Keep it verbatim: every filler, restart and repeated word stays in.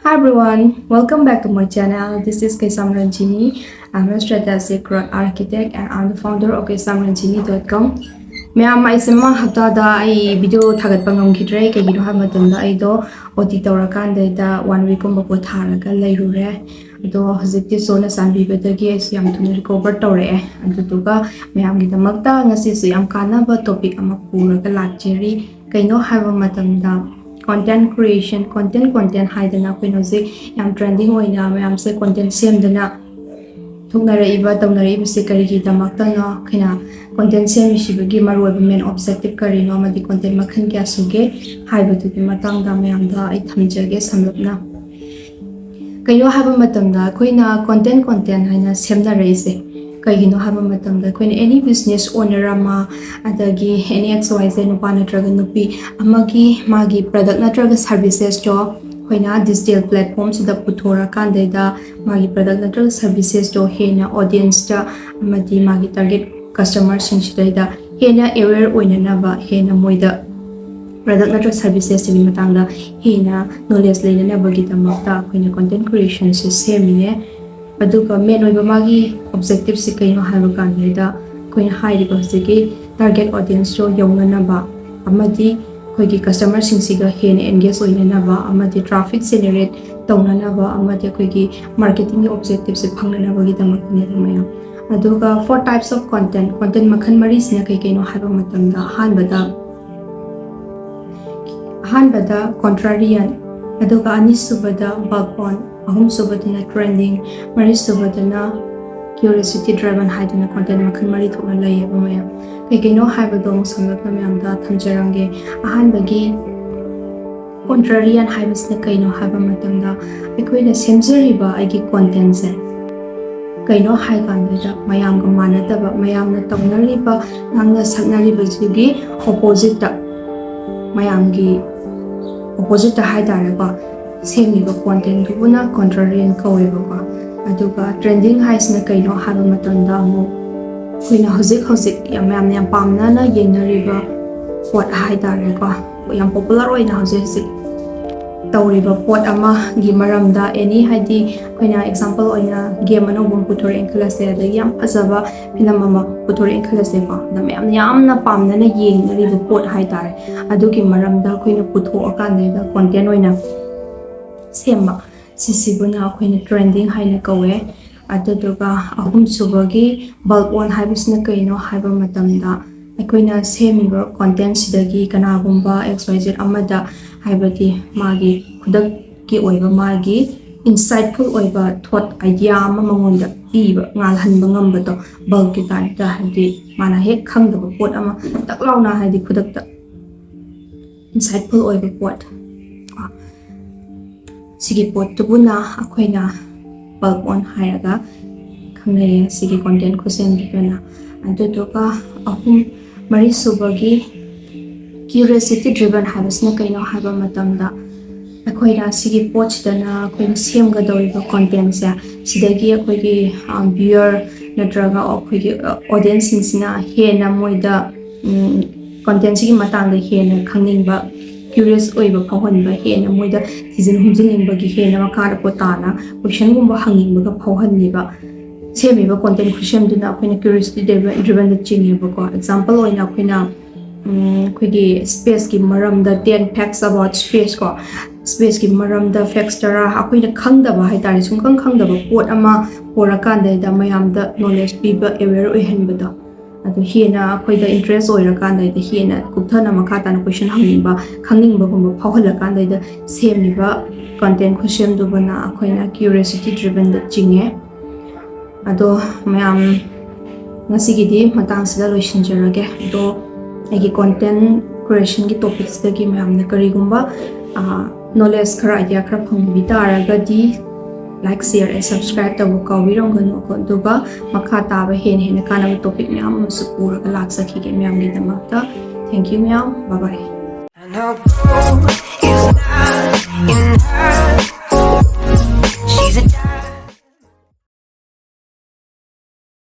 Hi everyone, welcome back to my channel. This is Kaisam Ranjini. I'm a strategic growth architect and I'm the founder of kaisamranjini.com. ꯃꯌꯥꯝ, ꯑꯩꯁꯦ ꯃꯃꯥꯡ ꯍꯞꯇꯥꯗ ꯑꯩ video ꯊꯥꯒꯠꯄ ꯉꯝꯈꯤꯗ꯭ꯔꯦ꯫ ꯀꯩꯒꯤꯅꯣ ꯍꯥꯏꯕ ꯃꯇꯝꯗ ꯑꯩꯗꯣ ꯑꯣ ꯇꯤ ꯇꯧꯔꯀꯥꯟꯗꯩꯗ ꯋꯥꯟ ꯋꯤꯛꯀꯨꯝꯕ ꯄꯣꯊꯥꯔꯒ ꯂꯩꯔꯨꯔꯦ꯫ ꯑꯗꯣ ꯍꯧꯖꯤꯛꯇꯤ ꯁꯣꯝꯅ ꯆꯥꯟꯕꯤꯕꯗꯒꯤ ꯑꯩꯁꯨ ꯌꯥꯝ ꯊꯨꯅ ꯔꯤꯀꯣꯚꯔ ꯇꯧꯔꯛꯑꯦ꯫ ꯑꯗꯨꯗꯨꯒ ꯃꯌꯥꯝꯒꯤꯗꯃꯛꯇ ꯉꯁꯤꯁꯨ ꯌꯥꯝ ꯀꯥꯟꯅꯕ ꯇꯣꯄꯤꯛ ꯑꯃ ꯄꯨꯔꯒ ꯂꯥꯛꯆꯔꯤ꯫ ꯀꯩꯅꯣ ꯍꯥꯏꯕ ꯃꯇꯝꯗ ꯀꯣꯟꯇꯦꯟ ꯀ꯭ꯔꯤꯌꯦꯁꯟ, ꯀꯣꯟꯇꯦꯟ ꯀꯣꯟꯇꯦꯟ ꯍꯥꯏꯗꯅ ꯑꯩꯈꯣꯏꯅ ꯍꯧꯖꯤꯛ ꯌꯥꯝ ꯇ꯭ꯔꯦꯟꯗꯤꯡ ꯑꯣꯏꯅ ꯃꯌꯥꯝꯁꯦ ꯀꯣꯟꯇꯦꯟ ꯁꯦꯝꯗꯅ ꯊꯣꯛꯅꯔꯛꯏꯕ, ꯇꯧꯅꯔꯛꯏꯕꯁꯦ ꯀꯔꯤꯒꯤꯗꯃꯛꯇꯅꯣ? ꯑꯩꯈꯣꯏꯅ ꯀꯣꯟꯇꯦꯟ ꯁꯦꯝꯃꯤꯁꯤꯕꯒꯤ ꯃꯔꯨꯑꯣꯏꯕ ꯃꯦꯟ ꯑꯣꯕꯖꯦꯛꯇꯤꯞ ꯀꯔꯤꯅꯣ ꯑꯃꯗꯤ ꯀꯣꯟꯇꯦꯟ ꯃꯈꯜ ꯀꯌꯥ ꯁꯨꯒꯦ ꯍꯥꯏꯕꯗꯨꯒꯤ ꯃꯇꯥꯡꯗ ꯃꯌꯥꯝꯗ ꯑꯩ ꯊꯝꯖꯒꯦ ꯁꯝꯂꯞꯅ꯫ ꯀꯩꯅꯣ ꯍꯥꯏꯕ ꯃꯇꯝꯗ ꯑꯩꯈꯣꯏꯅ ꯀꯣꯟꯇꯦꯟ ꯀꯣꯟꯇꯦꯟ ꯍꯥꯏꯅ ꯁꯦꯝꯅꯔꯛꯏꯁꯦ ꯀꯩꯒꯤꯅꯣ ꯍꯥꯏꯕ ꯃꯇꯝꯗ ꯑꯩꯈꯣꯏꯅ ꯑꯦꯅꯤ ꯕꯤꯖꯤꯅꯦꯁ ꯑꯣꯅꯔ ꯑꯃ, ꯑꯗꯒꯤ ꯑꯦꯅꯤ ꯑꯦꯛꯁ ꯋꯥꯏ ꯖꯦꯠ ꯅꯨꯄꯥ ꯅꯠꯇ꯭ꯔꯒ ꯅꯨꯄꯤ ꯑꯃꯒꯤ ꯃꯥꯒꯤ ꯄ꯭ꯔꯗꯛ ꯅꯠꯇ꯭ꯔꯒ ꯁꯥꯔꯚꯤꯁꯦꯁꯇꯣ ꯑꯩꯈꯣꯏꯅ ꯗꯤꯖꯤꯇꯦꯜ ꯄ꯭ꯂꯦꯠꯐꯣꯝꯁꯤꯗ ꯄꯨꯊꯣꯔꯀꯥꯟꯗꯩꯗ ꯃꯥꯒꯤ ꯄ꯭ꯔꯗꯛ ꯅꯠꯇ꯭ꯔꯒ ꯁꯥꯔꯚꯤꯁꯦꯁꯇꯣ ꯍꯦꯟꯅ ꯑꯣꯗꯤꯌꯦꯟꯁꯇ ꯑꯃꯗꯤ ꯃꯥꯒꯤ ꯇꯥꯔꯒꯦꯠ ꯀꯁꯇꯃꯔꯁꯤꯡꯁꯤꯗꯩꯗ ꯍꯦꯟꯅ ꯑꯦꯋꯦꯌꯔ ꯑꯣꯏꯅꯅꯕ, ꯍꯦꯟꯅ ꯃꯣꯏꯗ ꯄ꯭ꯔꯗꯛ ꯅꯠꯇ꯭ꯔꯒ ꯁꯥꯔꯚꯤꯁꯦꯁꯁꯤꯒꯤ ꯃꯇꯥꯡꯗ ꯍꯦꯟꯅ ꯅꯣꯂꯦꯖ ꯂꯩꯅꯅꯕꯒꯤꯗꯃꯛꯇ ꯑꯩꯈꯣꯏꯅ ꯀꯣꯟꯇꯦꯟ ꯀ꯭ꯔꯤꯌꯦꯁꯟꯁꯦ ꯁꯦꯝꯃꯤꯅꯦ꯫ ꯑꯗꯨꯒ ꯃꯦꯟ ꯑꯣꯏꯕ ꯃꯥꯒꯤ ꯑꯣꯕꯖꯦꯛꯇꯤꯞꯁꯤ ꯀꯩꯅꯣ ꯍꯥꯏꯕ ꯀꯥꯟꯗ ꯑꯩꯈꯣꯏꯅ ꯍꯥꯏꯔꯤꯕ ꯍꯧꯖꯤꯛꯀꯤ ꯇꯥꯔꯒꯦꯠ ꯑꯣꯗꯤꯌꯦꯟꯁꯇꯣ ꯌꯧꯅꯅꯕ ꯑꯃꯗꯤ ꯑꯩꯈꯣꯏꯒꯤ ꯀꯁꯇꯃꯔꯁꯤꯡꯁꯤꯒ ꯍꯦꯟꯅ ꯑꯦꯡꯒꯦꯖ ꯑꯣꯏꯅꯅꯕ ꯑꯃꯗꯤ ꯇ꯭ꯔꯥꯐꯤꯛ ꯖꯦꯅꯦꯔꯦꯠ ꯇꯧꯅꯅꯕ ꯑꯃꯗꯤ ꯑꯩꯈꯣꯏꯒꯤ ꯃꯥꯔꯀꯦꯇꯤꯡꯒꯤ ꯑꯣꯕꯖꯦꯛꯇꯤꯞꯁꯦ ꯐꯪꯅꯅꯕꯒꯤꯗꯃꯛꯇꯅꯦꯕ ꯃꯌꯥꯝ꯫ ꯑꯗꯨꯒ four types of content, content ꯃꯈꯜ ꯃꯔꯤꯁꯤꯅ ꯀꯩ ꯀꯩꯅꯣ ꯍꯥꯏꯕ ꯃꯇꯝꯗ ꯑꯍꯥꯟꯕꯗ ꯑꯍꯥꯟꯕꯗ ꯀꯣꯟꯇ꯭ꯔꯥꯔꯤꯌꯟ, ꯑꯗꯨꯒ ꯑꯅꯤꯁꯨꯕꯗ ꯕꯛ ꯑꯣꯟ, ꯑꯍꯨꯝꯁꯨꯕꯗꯅ ꯇ꯭ꯔꯦꯟꯗꯤꯡ, ꯃꯔꯤꯁꯨꯕꯗꯅ ꯀ꯭ꯌꯨꯔꯤꯌꯣꯁꯤꯇꯤ ꯗ꯭ꯔꯥꯏꯚꯟ ꯍꯥꯏꯗꯅ ꯀꯣꯟꯇꯦꯟ ꯃꯈꯜ ꯃꯔꯤ ꯊꯣꯛꯅ ꯂꯩꯌꯦꯕ ꯃꯌꯥꯝ꯫ ꯀꯩ ꯀꯩꯅꯣ ꯍꯥꯏꯕꯗꯣ ꯑꯃꯨꯛ ꯁꯝꯂꯞꯅ ꯃꯌꯥꯝꯗ ꯊꯝꯖꯔꯝꯒꯦ꯫ ꯑꯍꯥꯟꯕꯒꯤ ꯀꯣꯟꯇ꯭ꯔꯥꯔꯤꯌꯟ ꯍꯥꯏꯕꯁꯤꯅ ꯀꯩꯅꯣ ꯍꯥꯏꯕ ꯃꯇꯝꯗ ꯑꯩꯈꯣꯏꯅ ꯁꯦꯝꯖꯔꯤꯕ ꯑꯩꯒꯤ ꯀꯣꯟꯇꯦꯟꯁꯦ ꯀꯩꯅꯣ ꯍꯥꯏ ꯀꯥꯟꯗꯨꯗ ꯃꯌꯥꯝꯒ ꯃꯥꯟꯅꯗꯕ, ꯃꯌꯥꯝꯅ ꯇꯧꯅꯔꯤꯕ, ꯉꯥꯡꯅ ꯁꯛꯅꯔꯤꯕꯁꯤꯒꯤ ꯑꯣꯄꯣꯖꯤꯠꯇ, ꯃꯌꯥꯝꯒꯤ ꯑꯣꯄꯣꯖꯤꯠꯇ ꯍꯥꯏ ꯇꯥꯔꯦꯀꯣ, ꯁꯦꯝꯃꯤꯕ ꯀꯣꯟꯇꯦꯟꯗꯨꯕꯨꯅ ꯀꯣꯟꯇ꯭ꯔꯥꯔꯤꯌꯟ ꯀꯧꯋꯦꯕꯀꯣ꯫ ꯑꯗꯨꯒ ꯇ꯭ꯔꯦꯟꯗꯤꯡ ꯍꯥꯏꯁꯤꯅ ꯀꯩꯅꯣ ꯍꯥꯏꯕ ꯃꯇꯝꯗ ꯑꯃꯨꯛ ꯑꯩꯈꯣꯏꯅ ꯍꯧꯖꯤꯛ ꯍꯧꯖꯤꯛ ꯌꯥꯝ, ꯃꯌꯥꯝꯅ ꯌꯥꯝ ꯄꯥꯝꯅꯅ ꯌꯦꯡꯅꯔꯤꯕ ꯄꯣꯠ ꯍꯥꯏ ꯇꯥꯔꯦꯀꯣ, ꯌꯥꯝ ꯄꯣꯄꯨꯂꯔ ꯑꯣꯏꯅ ꯍꯧꯖꯤꯛ ꯍꯧꯖꯤꯛ ꯇꯧꯔꯤꯕ ꯄꯣꯠ ꯑꯃꯒꯤ ꯃꯔꯝꯗ ꯑꯦꯅꯤ, ꯍꯥꯏꯗꯤ ꯑꯩꯈꯣꯏꯅ ꯑꯦꯛꯖꯥꯝꯄꯜ ꯑꯣꯏꯅ ꯒꯦꯝ ꯑꯅꯧꯕ ꯑꯃ ꯄꯨꯊꯣꯔꯛꯑꯦꯅ ꯈꯜꯂꯁꯦ, ꯑꯗꯒꯤ ꯌꯥꯝ ꯐꯖꯕ ꯐꯤꯂꯝ ꯑꯃ ꯄꯨꯊꯣꯔꯛꯑꯦꯅ ꯈꯜꯂꯁꯦꯀꯣ, ꯑꯗ ꯃꯌꯥꯝꯅ ꯌꯥꯝꯅ ꯄꯥꯝꯅꯅ ꯌꯦꯡꯅꯔꯤꯕ ꯄꯣꯠ ꯍꯥꯏꯇꯥꯔꯦ, ꯑꯗꯨꯒꯤ ꯃꯔꯝꯗ ꯑꯩꯈꯣꯏꯅ ꯄꯨꯊꯣꯛꯑꯀꯥꯟꯗ ꯀꯣꯟꯇꯦꯟ ꯑꯣꯏꯅ ꯁꯦꯝꯕ, ꯁꯤꯁꯤꯕꯨꯅ ꯑꯩꯈꯣꯏꯅ ꯇ꯭ꯔꯦꯟꯗꯤꯡ ꯍꯥꯏꯅ ꯀꯧꯋꯦ꯫ ꯑꯗꯨꯗꯨꯒ ꯑꯍꯨꯝꯁꯨꯕꯒꯤ ꯕꯜꯕ ꯑꯣꯟ ꯍꯥꯏꯕꯁꯤꯅ ꯀꯩꯅꯣ ꯍꯥꯏꯕ ꯃꯇꯝꯗ, ꯑꯩꯈꯣꯏꯅ ꯁꯦꯝꯃꯤꯕ ꯀꯣꯟꯇꯦꯟꯁꯤꯗꯒꯤ ꯀꯅꯥꯒꯨꯝꯕ ꯑꯦꯛꯁ ꯋꯥꯏ ꯖꯦꯠ ꯑꯃꯗ, ꯍꯥꯏꯕꯗꯤ ꯃꯥꯒꯤ ꯈꯨꯗꯛꯀꯤ ꯑꯣꯏꯕ, ꯃꯥꯒꯤ ꯏꯟꯁꯥꯏꯠꯐꯨꯜ ꯑꯣꯏꯕ ꯊꯣꯠ ꯑꯥꯏꯗꯤꯌꯥ ꯑꯃ ꯃꯉꯣꯟꯗ ꯄꯤꯕ, ꯉꯥꯜꯍꯟꯕ ꯉꯝꯕꯗꯣ, ꯕꯜꯕꯀꯤ ꯇꯥꯏꯞꯇ, ꯍꯥꯏꯕꯗꯤ ꯃꯥꯅ ꯍꯦꯛ ꯈꯪꯗꯕ ꯄꯣꯠ ꯑꯃ ꯇꯛ ꯂꯥꯎꯅ, ꯍꯥꯏꯗꯤ ꯈꯨꯗꯛꯇ ꯏꯟꯁꯥꯏꯠꯐꯨꯜ ꯑꯣꯏꯕ ꯄꯣꯠ ꯀꯣ, ꯁꯤꯒꯤ ꯄꯣꯠꯇꯨꯕꯨꯅ ꯑꯩꯈꯣꯏꯅ ꯕꯜꯕ ꯑꯣꯟ ꯍꯥꯏꯔꯒ ꯈꯪꯅꯩꯌꯦ, ꯁꯤꯒꯤ ꯀꯣꯟꯇꯦꯟ ꯈꯨꯠꯁꯦꯝꯒꯤ ꯑꯣꯏꯅ꯫ ꯑꯗꯨꯗꯨꯒ ꯑꯍꯨꯝ, ꯃꯔꯤꯁꯨꯕꯒꯤ ꯀ꯭ꯌꯨꯔꯤꯌꯣꯁꯤꯇꯤ ꯗ꯭ꯔꯤꯚꯟ ꯍꯥꯏꯕꯁꯤꯅ ꯀꯩꯅꯣ ꯍꯥꯏꯕ ꯃꯇꯝꯗ, ꯑꯩꯈꯣꯏꯅ ꯁꯤꯒꯤ ꯄꯣꯠꯁꯤꯗꯅ ꯑꯩꯈꯣꯏꯅ ꯁꯦꯝꯒꯗꯧꯔꯤꯕ ꯀꯣꯟꯇꯦꯟꯁꯦ, ꯁꯤꯗꯒꯤ ꯑꯩꯈꯣꯏꯒꯤ ꯚ꯭ꯌꯨꯌꯔ ꯅꯠꯇ꯭ꯔꯒ ꯑꯩꯈꯣꯏꯒꯤ ꯑꯣꯗꯤꯌꯦꯟꯁꯁꯤꯡꯁꯤꯅ ꯍꯦꯟꯅ ꯃꯣꯏꯗ ꯀꯣꯟꯇꯦꯟꯁꯤꯒꯤ ꯃꯇꯥꯡꯗ ꯍꯦꯟꯅ ꯈꯪꯅꯤꯡꯕ, ꯀ꯭ꯌꯨꯔꯤꯌꯁ ꯑꯣꯏꯕ ꯐꯥꯎꯍꯟꯕ, ꯍꯦꯟꯅ ꯃꯣꯏꯗ ꯊꯤꯖꯤꯟ ꯍꯨꯝꯖꯤꯟꯅꯤꯡꯕꯒꯤ ꯍꯦꯟꯅ ꯃꯈꯥ ꯇꯥꯅ ꯀꯣꯏꯁꯟꯒꯨꯝꯕ ꯍꯪꯅꯤꯡꯕꯒ ꯐꯥꯎꯍꯟꯅꯤꯕ꯫ ꯁꯦꯝꯃꯤꯕ ꯀꯣꯟꯇꯦꯟ ꯈꯨꯠꯁꯦꯝꯗꯨꯅ ꯑꯩꯈꯣꯏꯅ ꯀ꯭ꯌꯨꯔꯤꯌꯣꯁꯤꯇꯤ ꯗ꯭ꯔꯤꯚꯟꯗ ꯆꯤꯡꯉꯦꯕꯀꯣ꯫ ꯑꯦꯛꯖꯥꯝꯄꯜ ꯑꯣꯏꯅ ꯑꯩꯈꯣꯏꯅ ꯎꯝ, ꯑꯩꯈꯣꯏꯒꯤ ꯁ꯭ꯄꯦꯁꯀꯤ ꯃꯔꯝꯗ ten facts about space ꯀꯣ, ꯁ꯭ꯄꯦꯁꯀꯤ ꯃꯔꯝꯗ ꯐꯦꯛꯁ ꯇꯔꯥ, ꯑꯩꯈꯣꯏꯅ ꯈꯪꯗꯕ ꯍꯥꯏꯇꯥꯔꯦ, ꯁꯨꯡꯈꯪ ꯈꯪꯗꯕ ꯄꯣꯠ ꯑꯃ ꯄꯨꯔꯀꯥꯟꯗ ꯃꯌꯥꯝꯗ ꯅꯣꯂꯦꯖ ꯄꯤꯕ, ꯑꯦꯋꯦꯌꯔ ꯑꯣꯏꯍꯟꯕꯗꯣ, ꯑꯗꯨ ꯍꯦꯟꯅ ꯑꯩꯈꯣꯏꯗ ꯏꯟꯇꯔꯦꯁ ꯑꯣꯏꯔꯀꯥꯟꯗ ꯍꯦꯟꯅ ꯀꯨꯞꯊꯅ ꯃꯈꯥ ꯇꯥꯅ ꯀꯣꯏꯁꯟ ꯍꯪꯅꯤꯡꯕ, ꯈꯪꯅꯤꯡꯕꯒꯨꯝꯕ ꯐꯥꯎꯍꯜꯂꯀꯥꯟꯗ ꯁꯦꯝꯃꯤꯕ ꯀꯣꯟꯇꯦꯟ ꯈꯨꯠꯁꯦꯝꯗꯨꯕꯨꯅ ꯑꯩꯈꯣꯏꯅ ꯀ꯭ꯌꯨꯔꯤꯌꯣꯁꯤꯇꯤ ꯗ꯭ꯔꯤꯚꯟꯗ ꯆꯤꯡꯉꯦ꯫ ꯑꯗꯣ ꯃꯌꯥꯝ, ꯉꯁꯤꯒꯤꯗꯤ ꯃꯇꯥꯡꯁꯤꯗ ꯂꯣꯏꯁꯤꯟꯖꯔꯒꯦ꯫ ꯑꯗꯣ ꯑꯩꯒꯤ ꯀꯣꯟꯇꯦꯟ ꯀ꯭ꯔꯤꯌꯦꯁꯟꯒꯤ ꯇꯣꯄꯤꯛꯁꯤꯗꯒꯤ ꯃꯌꯥꯝꯅ ꯀꯔꯤꯒꯨꯝꯕ ꯅꯣꯂꯦꯖ ꯈꯔ, ꯑꯥꯏꯗꯤꯌꯥ ꯈꯔ ꯐꯪꯕꯤ ꯇꯥꯔꯒꯗꯤ, ꯂꯥꯏꯛ, ꯁꯤꯌꯔ, ꯑꯦꯟ ꯁꯕꯁꯀ꯭ꯔꯥꯏꯕ ꯇꯧꯕ ꯀꯥꯎꯕꯤꯔꯝꯒꯅꯨ꯫ ꯑꯗꯨꯒ ꯃꯈꯥ ꯇꯥꯕ ꯍꯦꯟꯅ ꯍꯦꯟꯅ ꯀꯥꯟꯅꯕ ꯇꯣꯄꯤꯛ ꯃꯌꯥꯝ ꯑꯃꯁꯨ ꯄꯨꯔꯒ ꯂꯥꯛꯆꯈꯤꯒꯦ ꯃꯌꯥꯝꯒꯤꯗꯃꯛꯇ꯫ Thank you ꯃꯌꯥꯝ, bye bye꯫ And I'll go